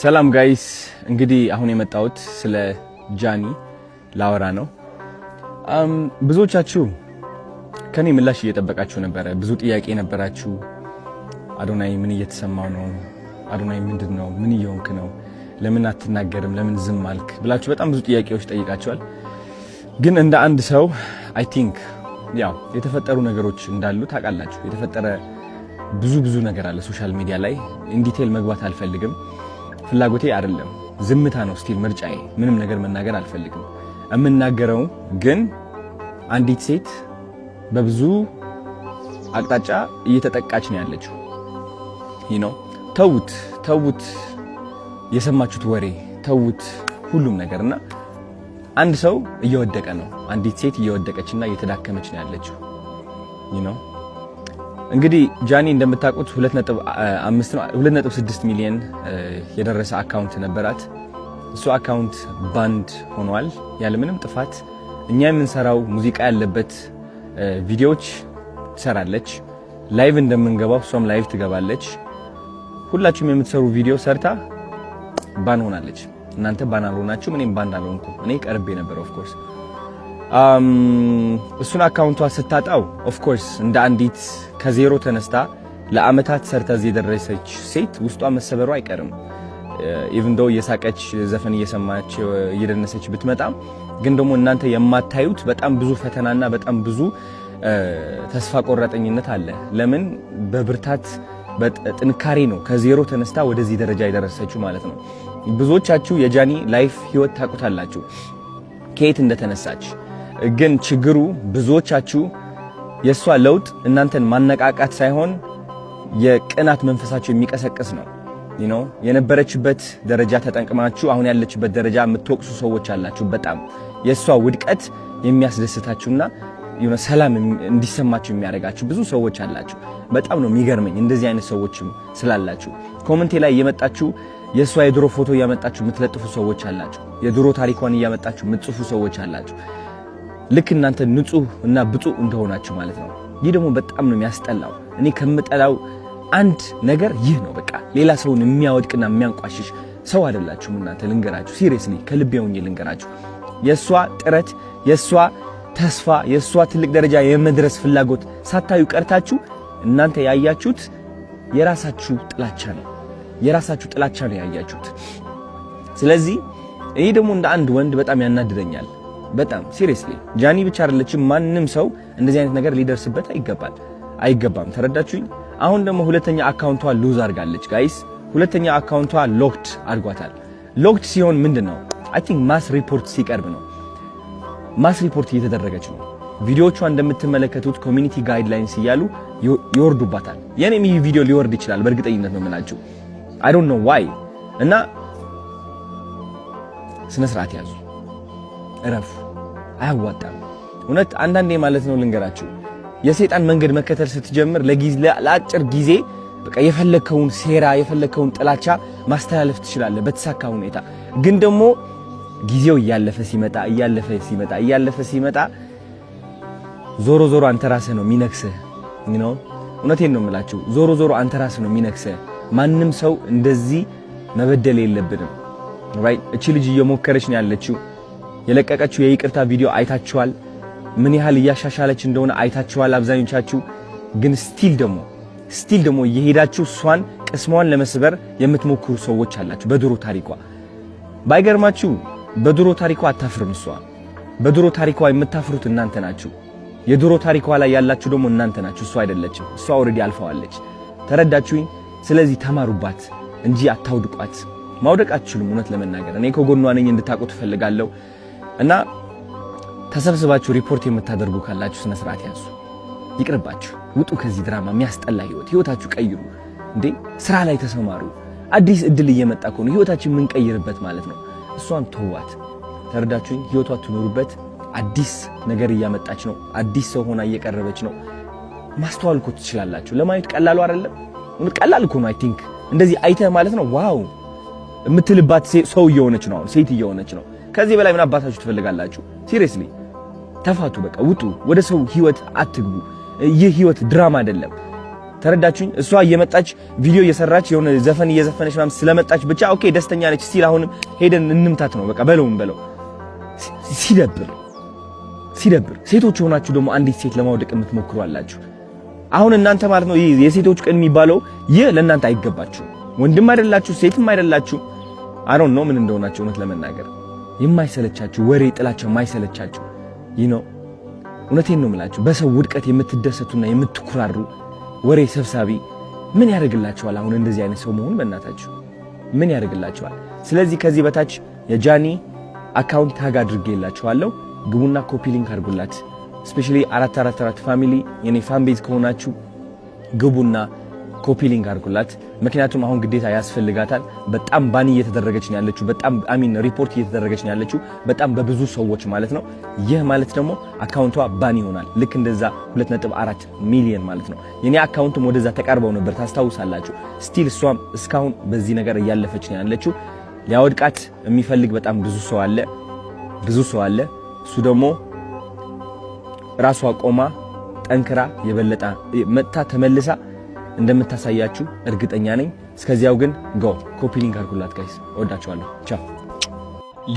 ሰላም guys፣ እንግዲህ አሁን የመጣሁት ስለ ጃኒ ላወራ ነው። ብዙዎቻችሁ ከኔ ምላሽ እየጠበቃችሁ ነበረ። ብዙ ጥያቄ ነበራችሁ። አዶናይ ምን እየተሰማው ነው? አዶናይ ምንድን ነው? ምን እየሆንክ ነው? ለምን አትናገርም? ለምን ዝም አልክ? ብላችሁ በጣም ብዙ ጥያቄዎች ጠይቃችኋል። ግን እንደ አንድ ሰው I think ያው የተፈጠሩ ነገሮች እንዳሉ ታውቃላችሁ። የተፈጠረ ብዙ ብዙ ነገር አለ social media ላይ። In detail መግባት አልፈልግም፣ ፍላጎቴ አይደለም። ዝምታ ነው still ምርጫዬ። ምንም ነገር መናገር አልፈልግም። የምናገረው ግን አንዲት ሴት በብዙ አቅጣጫ እየተጠቃች ነው ያለችው። ተዉት ተዉት፣ የሰማችሁት ወሬ ተዉት፣ ሁሉም ነገር። እና አንድ ሰው እየወደቀ ነው። አንዲት ሴት እየወደቀችና እየተዳከመች ነው ያለችው። እንግዲህ ጃኒ እንደምታውቁት 2.5 ነው፣ 2.6 ሚሊዮን የደረሰ account ነበራት። እሱ account banned ሆኗል ያለምንም ጥፋት። እኛ የምንሰራው ሙዚቃ ያለበት ቪዲዮዎች ትሰራለች። Live እንደምንገባው እሷም live ትገባለች። ሁላችሁም የምትሰሩ ቪዲዮ ሰርታ ban ሆናለች። እናንተ ban አልሆናችሁም፣ እኔም ban አልሆንኩም። እኔ ቀርቤ ነበር of course። እሱን account ቷ ስታጣው of course እንደ አንዲት ከዜሮ ተነስታ ለአመታት ሰርታ እዚህ የደረሰች ሴት ውስጧ መሰበሩ አይቀርም። Even though እየሳቀች፣ ዘፈን እየሰማች፣ እየደነሰች ብትመጣም ግን ደግሞ እናንተ የማታዩት በጣም ብዙ ፈተናና በጣም ብዙ ተስፋ ቆራጠኝነት አለ። ለምን በብርታት በጥንካሬ ነው ከዜሮ ተነስታ ወደዚህ ደረጃ የደረሰችው ማለት ነው። ብዙዎቻችሁ የጃኒ life ህይወት ታውቁታላችሁ ከየት እንደተነሳች። ግን ችግሩ ብዙዎቻችሁ የእሷ ለውጥ እናንተን ማነቃቃት ሳይሆን የቅናት መንፈሳችሁ የሚቀሰቅስ ነው። የነበረችበት ደረጃ ተጠቅማችሁ አሁን ያለችበት ደረጃ የምትወቅሱ ሰዎች አላችሁ። በጣም የእሷ ውድቀት የሚያስደስታችሁና የሆነ ሰላም እንዲሰማችሁ የሚያደርጋችሁ ብዙ ሰዎች አላችሁ። በጣም ነው የሚገርመኝ እንደዚህ አይነት ሰዎችም ስላላችሁ። Comment ኤ ላይ እየመጣችሁ የእሷ የድሮ ፎቶ እያመጣችሁ የምትለጥፉ ሰዎች አላችሁ። የድሮ ታሪኳን እያመጣችሁ የምትጽፉ ሰዎች አላችሁ። ልክ እናንተ ንጹህ እና ብፁዕ እንደሆናችሁ ማለት ነው። ይህ ደግሞ በጣም ነው የሚያስጠላው። እኔ ከምጠላው አንድ ነገር ይህ ነው። በቃ ሌላ ሰውን የሚያወድቅና የሚያንቋሽሽ ሰው አይደላችሁም እናንተ። ልንገራችሁ፣ seriously ከልቤ ሆኜ ልንገራችሁ። የእሷ ጥረት፣ የእሷ ተስፋ፣ የእሷ ትልቅ ደረጃ የመድረስ ፍላጎት ሳታዩ ቀርታችሁ እናንተ ያያችሁት የራሳችሁ ጥላቻ ነው። የራሳችሁ ጥላቻ ነው ያያችሁት። ስለዚህ ይህ ደግሞ እንደ አንድ ወንድ በጣም ያናድደኛል። በጣም seriously ጃኒ ብቻ አይደለችም። ማንም ሰው እንደዚህ አይነት ነገር ሊደርስበት አይገባል አይገባም። ተረዳችሁኝ? አሁን ደግሞ ሁለተኛ account ቷ lose አድርጋለች guys። ሁለተኛ account ቷ locked አድርጓታል። Locked ሲሆን ምንድን ነው? I think mass report ሲቀርብ ነው። Mass report እየተደረገች ነው። ቪዲዮዎቿ እንደምትመለከቱት community guidelines እያሉ ይወርዱባታል። የኔም ይህ ቪዲዮ ሊወርድ ይችላል፣ በእርግጠኝነት ነው የምላችሁ። I don't know why። እና ስነ ስርዓት ያዙ፣ እረፉ። አያዋጣም። እውነት አንዳንዴ ማለት ነው ልንገራችሁ፣ የሰይጣን መንገድ መከተል ስትጀምር ለአጭር ጊዜ በቃ የፈለግከውን ሴራ፣ የፈለግከውን ጥላቻ ማስተላለፍ ትችላለህ በተሳካ ሁኔታ። ግን ደግሞ ጊዜው እያለፈ ሲመጣ፣ እያለፈ ሲመጣ፣ እያለፈ ሲመጣ ዞሮ ዞሮ አንተ ራስህ ነው የሚነክስህ። እውነቴን ነው የምላችሁ። ዞሮ ዞሮ አንተ ራስህ ነው የሚነክስህ። ማንም ሰው እንደዚህ መበደል የለብንም። Right፣ እቺ ልጅ እየሞከረች ነው ያለችው። የለቀቀችው የይቅርታ ቪዲዮ አይታችኋል። ምን ያህል እያሻሻለች እንደሆነ አይታችኋል አብዛኞቻችሁ። ግን still ደግሞ እየሄዳችሁ እሷን ቅስሟን ለመስበር የምትሞክሩ ሰዎች አላችሁ። በድሮ ታሪኳ ባይገርማችሁ በድሮ ታሪኳ አታፍርም እሷ። በድሮ ታሪኳ የምታፍሩት እናንተ ናችሁ። የድሮ ታሪኳ ላይ ያላችሁ ደግሞ እናንተ ናችሁ፣ እሷ አይደለችም። እሷ already አልፈዋለች። ተረዳችሁኝ? ስለዚህ ተማሩባት እንጂ አታውድቋት። ማውደቅ አትችሉም። እውነት ለመናገር እኔ ከጎኗ ነኝ እንድታውቁ ትፈልጋለሁ። እና ተሰብስባችሁ ሪፖርት የምታደርጉ ካላችሁ ስነ ስርዓት ያዙ። ይቅርባችሁ። ውጡ ከዚህ ድራማ፣ የሚያስጠላ ህይወት። ህይወታችሁ ቀይሩ እንዴ! ስራ ላይ ተሰማሩ። አዲስ እድል እየመጣ ከሆነ ህይወታችን የምንቀይርበት ማለት ነው። እሷን ተዋት። ተረዳችሁኝ? ህይወቷ ትኑርበት። አዲስ ነገር እያመጣች ነው። አዲስ ሰው ሆና እየቀረበች ነው። ማስተዋል እኮ ትችላላችሁ። ለማየት ቀላሉ አይደለም? ቀላል እኮ ነው። I think እንደዚህ አይተህ ማለት ነው wow የምትልባት ሰው እየሆነች ነው። አሁን ሴት እየሆነች ነው። ከዚህ በላይ ምን አባታችሁ ትፈልጋላችሁ? Seriously ተፋቱ፣ በቃ ውጡ። ወደ ሰው ህይወት አትግቡ። ይህ ህይወት ድራማ አይደለም። ተረዳችሁኝ? እሷ እየመጣች ቪዲዮ እየሰራች የሆነ ዘፈን እየዘፈነች ምናምን ስለመጣች ብቻ okay ደስተኛ ነች። Still አሁንም ሄደን እንምታት ነው በቃ፣ በለውም በለው። ሲደብር ሲደብር። ሴቶች ሆናችሁ ደግሞ አንዲት ሴት ለማውደቅ የምትሞክሩ አላችሁ። አሁን እናንተ ማለት ነው ይህ የሴቶች ቀን የሚባለው ይህ ለእናንተ አይገባችሁም። ወንድም አይደላችሁ፣ ሴትም አይደላችሁ። I don't know ምን እንደሆናችሁ። እውነት ለመናገር የማይሰለቻችሁ ወሬ፣ ጥላቻ የማይሰለቻችሁ ይህ ነው። እውነቴን ነው የምላችሁ። በሰው ውድቀት የምትደሰቱና የምትኩራሩ ወሬ ሰብሳቢ ምን ያደርግላችኋል? አሁን እንደዚህ አይነት ሰው መሆን በእናታችሁ ምን ያደርግላችኋል? ስለዚህ ከዚህ በታች የጃኒ account tag አድርጌላችኋለሁ። ግቡና copy link አድርጉላት። Especially 444 family የኔ fan base ከሆናችሁ ግቡና copy link አድርጉላት። ምክንያቱም አሁን ግዴታ ያስፈልጋታል። በጣም ban እየተደረገች ነው ያለችው። በጣም I mean report እየተደረገች ነው ያለችው በጣም በብዙ ሰዎች ማለት ነው። ይህ ማለት ደግሞ account ዋ ban ይሆናል። ልክ እንደዛ 2.4 ሚሊዮን ማለት ነው። የኔ account ም ወደዛ ተቃርበው ነበር፣ ታስታውሳላችሁ። Still እሷም እስካሁን በዚህ ነገር እያለፈች ነው ያለችው። ሊያወድቃት የሚፈልግ በጣም ብዙ ሰው አለ፣ ብዙ ሰው አለ። እሱ ደግሞ ራሷ ቆማ ጠንክራ የበለጠ መጥታ ተመልሳ እንደምታሳያችሁ እርግጠኛ ነኝ። እስከዚያው ግን go copy link አድርጉላት guys። እወዳችኋለሁ። ቻው።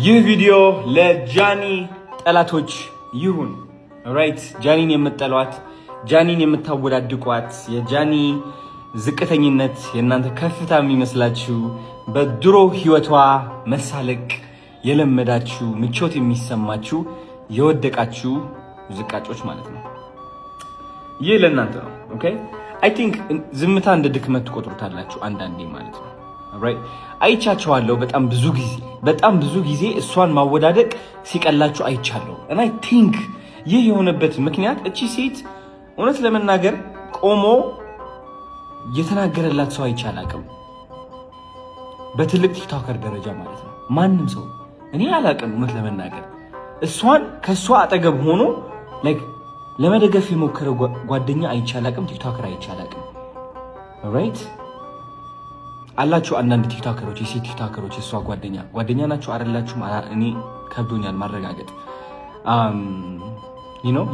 ይህ ቪዲዮ ለጃኒ ጠላቶች ይሁን። Right፣ ጃኒን የምትጠሏት፣ ጃኒን የምታወዳድቋት፣ የጃኒ ዝቅተኝነት የእናንተ ከፍታ የሚመስላችሁ፣ በድሮ ህይወቷ መሳለቅ የለመዳችሁ፣ ምቾት የሚሰማችሁ የወደቃችሁ ዝቃጮች ማለት ነው። ይህ ለእናንተ ነው። Okay, I think ዝምታ እንደ ድክመት ትቆጥሩታላችሁ አንዳንዴ ማለት ነው። Right፣ አይቻቸዋለሁ። በጣም ብዙ ጊዜ፣ በጣም ብዙ ጊዜ እሷን ማወዳደቅ ሲቀላችሁ አይቻለሁ። And I think ይህ የሆነበት ምክንያት እቺ ሴት እውነት ለመናገር ቆሞ የተናገረላት ሰው አይቼ አላቅም። በትልቅ TikToker ደረጃ ማለት ነው። ማንም ሰው እኔ አላቅም። እውነት ለመናገር እሷን ከእሷ አጠገብ ሆኖ like ለመደገፍ የሞከረ ጓደኛ አይቼ አላቅም። TikToker አይቼ አላቅም። Right፣ አላችሁ አንዳንድ TikToker ኦች፣ የሴት TikToker ኦች የእሷ ጓደኛ ጓደኛ ናችሁ አይደላችሁም? እኔ ከብዶኛል ማረጋገጥ።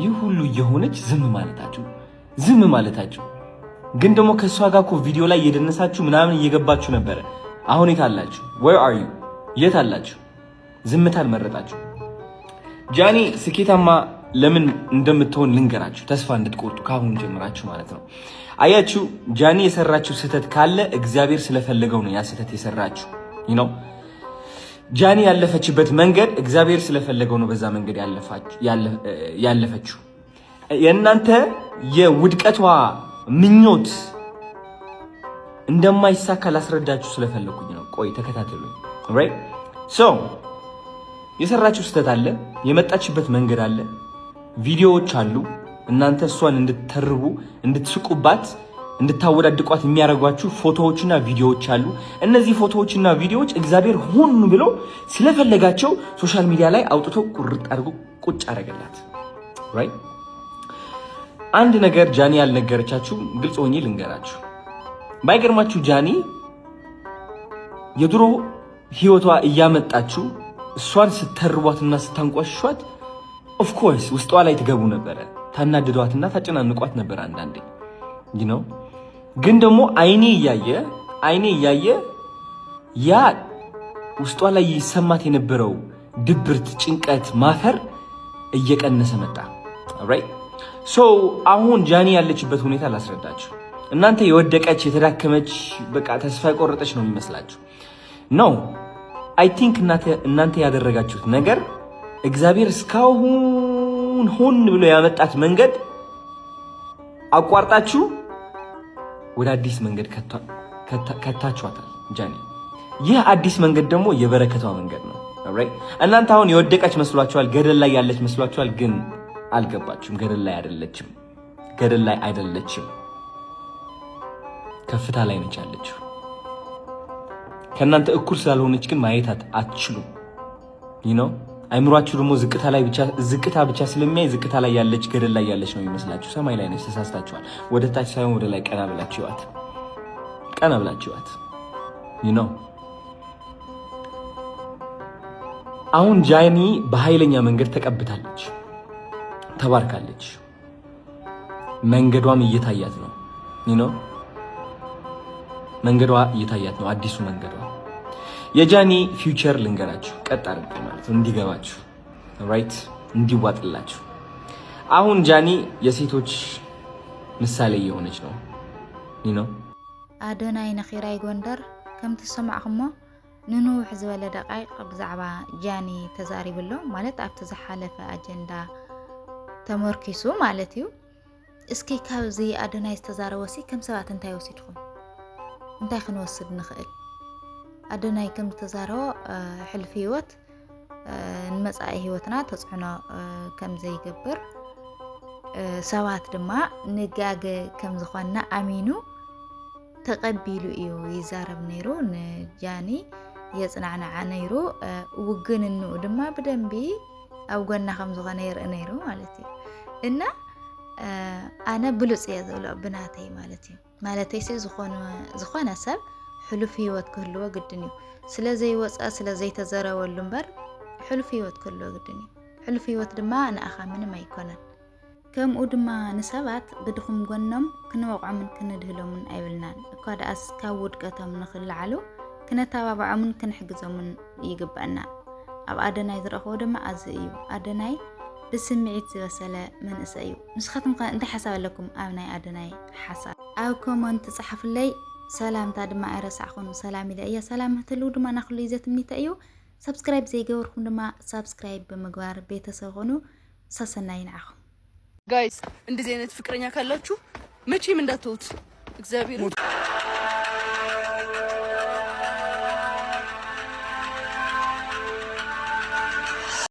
ይህ ሁሉ እየሆነች ዝም ማለታችሁ፣ ዝም ማለታችሁ ግን ደግሞ ከእሷ ጋር እኮ ቪዲዮ ላይ እየደነሳችሁ ምናምን እየገባችሁ ነበረ። አሁን የት አላችሁ? Where are you? የት አላችሁ? ዝምታን መረጣችሁ። ጃኒ ስኬታማ ለምን እንደምትሆን ልንገራችሁ፣ ተስፋ እንድትቆርጡ ከአሁን ጀምራችሁ ማለት ነው። አያችሁ፣ ጃኒ የሰራችው ስህተት ካለ እግዚአብሔር ስለፈለገው ነው ያ ስህተት የሰራችው ነው። ጃኒ ያለፈችበት መንገድ እግዚአብሔር ስለፈለገው ነው በዛ መንገድ ያለፈችው። የእናንተ የውድቀቷ ምኞት እንደማይሳካ ላስረዳችሁ ስለፈለኩኝ ነው። ቆይ ተከታተሉኝ። Right, so የሰራችው ስህተት አለ፣ የመጣችበት መንገድ አለ፣ ቪዲዮዎች አሉ። እናንተ እሷን እንድትተርቡ፣ እንድትስቁባት፣ እንድታወዳድቋት የሚያደርጓችሁ ፎቶዎችና ቪዲዮዎች አሉ። እነዚህ ፎቶዎችና ቪዲዮዎች እግዚአብሔር ሆን ብሎ ስለፈለጋቸው social media ላይ አውጥቶ ቁርጥ አድርጎ ቁጭ አደረገላት። Right፣ አንድ ነገር ጃኒ ያልነገረቻችሁ ግልጽ ሆኜ ልንገራችሁ። ባይገርማችሁ ጃኒ የድሮ ህይወቷ እያመጣችሁ እሷን ስተርቧትና ስታንቋሽሿት of course ውስጧ ላይ ትገቡ ነበረ። ታናድዷትና ታጨናንቋት ነበር አንዳንዴ ነው። ግን ደግሞ አይኔ እያየ፣ አይኔ እያየ ያ ውስጧ ላይ ይሰማት የነበረው ድብርት፣ ጭንቀት፣ ማፈር እየቀነሰ መጣ። Right, so አሁን ጃኒ ያለችበት ሁኔታ ላስረዳችሁ። እናንተ የወደቀች፣ የተዳከመች፣ በቃ ተስፋ የቆረጠች ነው የሚመስላችሁ። No, I think እናንተ ያደረጋችሁት ነገር እግዚአብሔር እስካሁን ሆን ብሎ ያመጣት መንገድ አቋርጣችሁ ወደ አዲስ መንገድ ከታችኋታል ጃኒ። ይህ አዲስ መንገድ ደግሞ የበረከቷ መንገድ ነው። እናንተ አሁን የወደቀች መስሏችኋል፣ ገደል ላይ ያለች መስሏችኋል። ግን አልገባችሁም። ገደል ላይ አይደለችም። ገደል ላይ አይደለችም። ከፍታ ላይ ነች ያለችው። ከእናንተ እኩል ስላልሆነች ግን ማየት አትችሉም። አይምሯችሁ ደግሞ ዝቅታ ላይ ብቻ፣ ዝቅታ ብቻ ስለሚያይ ዝቅታ ላይ ያለች፣ ገደል ላይ ያለች ነው የሚመስላችሁ። ሰማይ ላይ ነች። ተሳስታችኋል። ወደ ታች ሳይሆን ወደ ላይ ቀና ብላችሁ እዩዋት። ቀና ብላችሁ እዩዋት። አሁን ጃኒ በኃይለኛ መንገድ ተቀብታለች፣ ተባርካለች። መንገዷም እየታያት ነው። መንገዷ እየታያት ነው፣ አዲሱ መንገዷ። የጃኒ future ልንገራችሁ፣ ቀጥ አድርጌ ማለት ነው፣ እንዲገባችሁ፣ right፣ እንዲዋጥላችሁ። አሁን ጃኒ የሴቶች ምሳሌ እየሆነች ነው። ኣዶናይ ንኺራይ ጎንደር ከምቲ ዝሰማዕኹሞ ንንውሕ ዝበለ ደቃይቅ ብዛዕባ ጃኒ ተዛሪቡ ኣሎ፣ ማለት ኣብቲ ዝሓለፈ ኣጀንዳ ተመርኪሱ ማለት እዩ። እስኪ ካብዚ ኣዶናይ ዝተዛረበ ሲ ከም ሰባት እንታይ ወሲድኩም? እንታይ ክንወስድ ንኽእል? ኣዶናይ ከም ዝተዛረቦ ሕልፊ ህይወት ንመፃኢ ህይወትና ተፅዕኖ ከም ዘይገብር፣ ሰባት ድማ ንጋገ ከም ዝኾንና ኣሚኑ ተቐቢሉ እዩ ይዛረብ ነይሩ። ንጃኒ የፅናዕናዓ ነይሩ። ውግንንኡ ድማ ብደንቢ ኣብ ጎና ከም ዝኾነ የርኢ ነይሩ ማለት እዩ። እና ኣነ ብሉፅ እየ ዝብሎ ብናተይ ማለት እዩ። ማለተይ ዝኾነ ሰብ ሕሉፍ ህይወት ክህልዎ ግድን እዩ። ስለ ዘይወፀ፣ ስለ ዘይተዘረበሉ እምበር ሕሉፍ ህይወት ክህልዎ ግድን እዩ። ሕሉፍ ህይወት ድማ ንኣኻ ምንም ኣይኮነን። ከምኡ ድማ ንሰባት ብድኹም ጎኖም ክንወቕዖምን ክንድህሎምን ኣይብልናን። እኳ ደኣስ ካብ ውድቀቶም ንክለዓሉ ክነተባብዖምን ክንሕግዞምን ይግበአና። ኣብ ኣደናይ ዝረኽቦ ድማ ኣዚ እዩ። ኣደናይ ብስምዒት ዝበሰለ መንእሰይ እዩ። ንስኻትኩም ከ እንታይ ሓሳብ ኣለኩም? ኣብ ናይ ኣደናይ ሓሳብ ኣብ comment ጸሓፉለይ። ሰላምታ ድማ ኣይረሳዕኹን፣ ሰላም ኢለ እየ። ሰላም ህትልው ድማ ናኩሉ እዩ ዘትምኒተ እዩ። Subscribe ዘይገበርኩም ድማ subscribe ብምግባር ቤተሰብ ኾኑ። ሰሰናይ ንዓኹም። Guys፣ እንደዚህ አይነት ፍቅረኛ ካላችሁ መቼም እንዳትተውት። እግዚአብሔር።